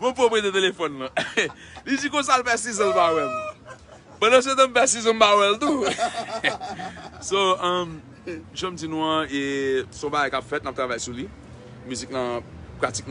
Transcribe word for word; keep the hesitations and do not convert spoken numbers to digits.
Mwen pran prete telefòn nan. Li di konsa l fè sizon l pa wè m. Pandan se tan m fè sizon m pa wè l tou. So, um, jan m di nou an, e, se yon bagay k ap fèt, n ap travay sou li. Mizik lan pratikman